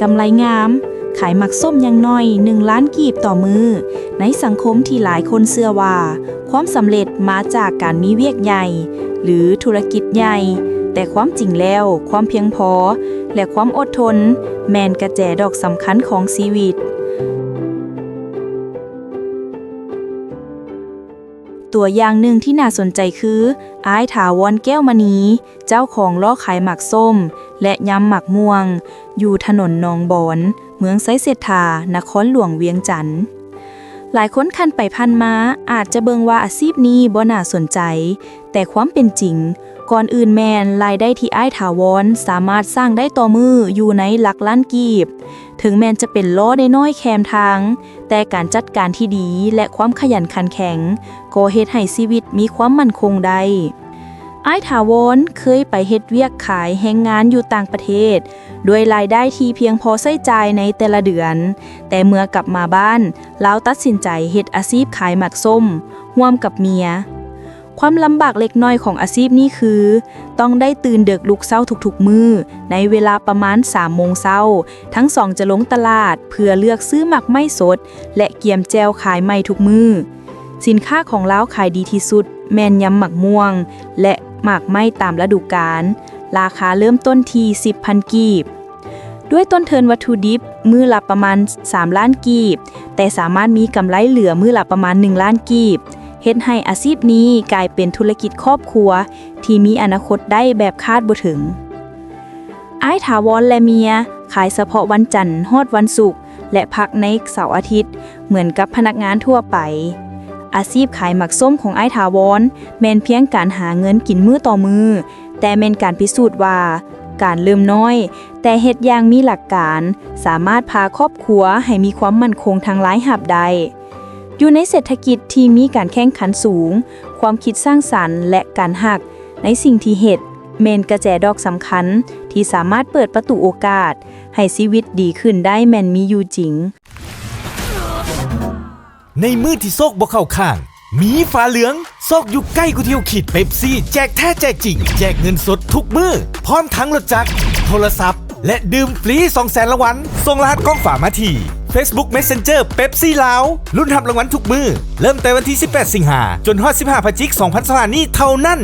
ກຳໄລງາມ, ຂາຍໝາກສົ້ມຢ່າງໜ້ອຍໜຶ່ງລ້ານກີບຕໍ່ມື້. ໃນສັງຄົມທີ່ຫຼາຍຄົນເຊື່ອວ່າຄວາມສຳເລັດມາຈາກການມີວຽກໃຫຍ່ ຫຼື ທຸລະກິດໃຫຍ່, ແຕ່ຄວາມຈິງແລ້ວ ຄວາມພຽງພໍ ແລະ ຄວາມອົດທົນ ແມ່ນກະແຈດອກສຳຄັນຂອງຊີວິດ. ຕົວຢ່າງໜຶ່ງທີ່ໜ້າສົນໃຈຄື ອ້າຍ ຖາວອນ ແກ້ວມະນີ, ເຈົ້າຂອງລໍ້ຂາຍໝາກສົ້ມ ແລະ ຍຳໝາກມ່ວງ ຢູ່ຖະໜົນໜອງບອນ, ເມືອງໄຊເສດຖາ, ນະຄອນຫຼວງວຽງຈັນ. ຫຼາຍຄົນຜ່ານໄປຜ່ານມາ ອາດຈະເບິ່ງວ່າອາຊີບນີ້ບໍ່ໜ້າສົນໃຈ, ແຕ່ຄວາມເປັນຈິງ, ກ່ອນອື່ນແມ່ນລາຍໄດ້ທີ່ອ້າຍຖາວອນສາມາດສ້າງໄດ້ຕໍ່ມື້ຢູ່ໃນຫຼັກລ້ານກີບ. ເຖິງແມ່ນຈະເປັນລໍ້ນ້ອຍໆແຄມທາງ, ແຕ່ການຈັດການທີ່ດີ ແລະ ຄວາມຂະຫຍັນຂັນແຂງ ກໍເຮັດໃຫ້ຊີວິດມີຄວາມໝັ້ນຄົງໄດ້. ອ້າຍຖາວອນເຄີຍໄປເຮັດວຽກຂາຍແຮງງານຢູ່ຕ່າງປະເທດ ດ້ວຍລາຍໄດ້ທີ່ພຽງພໍໃຊ້ຈ່າຍໃນແຕ່ລະເດືອນ, ແຕ່ເມື່ອກັບມາບ້ານ, ລາວຕັດສິນໃຈເຮັດອາຊີບຂາຍໝາກສົ້ມຮ່ວມກັບເມຍ. ຄວາມລຳບາກເລັກນ້ອຍຂອງອາຊີບນີ້ຄື ຕ້ອງໄດ້ຕື່ນເດິກລຸກເຊົ້າທຸກໆມື້, ໃນເວລາປະມານສາມໂມງເຊົ້າ, ທັງສອງຈະລົງຕະຫຼາດເພື່ອເລືອກຊື້ໝາກໄມ້ສົດ ແລະ ກຽມແຈ່ວຂາຍໃໝ່ທຸກມື້. ສິນຄ້າຂອງລາວຂາຍດີທີ່ສຸດແມ່ນຍຳໝາກມ່ວງ ແລະ ໝາກໄມ້ຕາມລະດູການ, ລາຄາເລີ່ມຕົ້ນທີ່ສິບພັນກີບ. ດ້ວຍຕົ້ນທຶນວັດຖຸດິບມື້ລະປະມານສາມລ້ານກີບ, ແຕ່ສາມາດມີກຳໄລເຫຼືອມື້ລະປະມານໜຶ່ງລ້ານກີບ, ເຮັດໃຫ້ອາຊີບນີ້ກາຍເປັນທຸລະກິດຄອບຄົວທີ່ມີອະນາຄົດໄດ້ແບບຄາດບໍ່ເຖິງ. ອ້າຍຖາວອນ ແລະ ເມຍ ຂາຍສະເພາະວັນຈັນຮອດວັນສຸກ ແລະ ພັກໃນເສົາອາທິດ ເໝືອນກັບພະນັກງານທົ່ວໄປ. ອາຊີບຂາຍໝາກສົ້ມຂອງອ້າຍຖາວອນ ແມ່ນພຽງການຫາເງິນກິນມື້ຕໍ່ມື້, ແຕ່ແມ່ນການພິສູດວ່າ ການເລີ່ມນ້ອຍ ແຕ່ເຮັດຢ່າງມີຫຼັກການ ສາມາດພາຄອບຄົວໃຫ້ມີຄວາມໝັ້ນຄົງທາງລາຍຮັບໄດ້. ຢູ່ໃນເສດຖະກິດທີ່ມີການແຂ່ງຂັນສູງ, ຄວາມຄິດສ້າງສັນ ແລະ ການຮັກໃນສິ່ງທີ່ເຮັດ ແມ່ນກະແຈດອກສຳຄັນທີ່ສາມາດເປີດປະຕູໂອກາດໃຫ້ຊີວິດດີຂຶ້ນໄດ້ແມ່ນມີຢູ່ຈິງ. ໃນມື້ທີ່ໂຊກບໍ່ເຂົ້າຂ້າງ, ມີຟ້າເຫຼືອງ, ໂຊກຢູ່ໃກ້ກວ່າທີ່ເຮົາຄິດ. ເປັບຊີແຈກແທ້ແຈກຈິງ, ແຈກເງິນສົດທຸກມື້, ພ້ອມທັງລົດຈັກ, ໂທລະສັບ ແລະ ດື່ມຟຣີສອງແສນລາງວັນ. ສົ່ງລະຫັດກ້ອງຝາມາທີ່ Facebook Messenger ເປັບຊີລາວ. ລຸ້ນຮັບລາງວັນທຸກມື້, ເລີ່ມແຕ່ວັນທີສິບແປດ ສິງຫາ ຈົນຮອດສິບຫ້າ ພະຈິກ ສອງພັນຊາວຫ້າ ນີ້ເທົ່ານັ້ນ.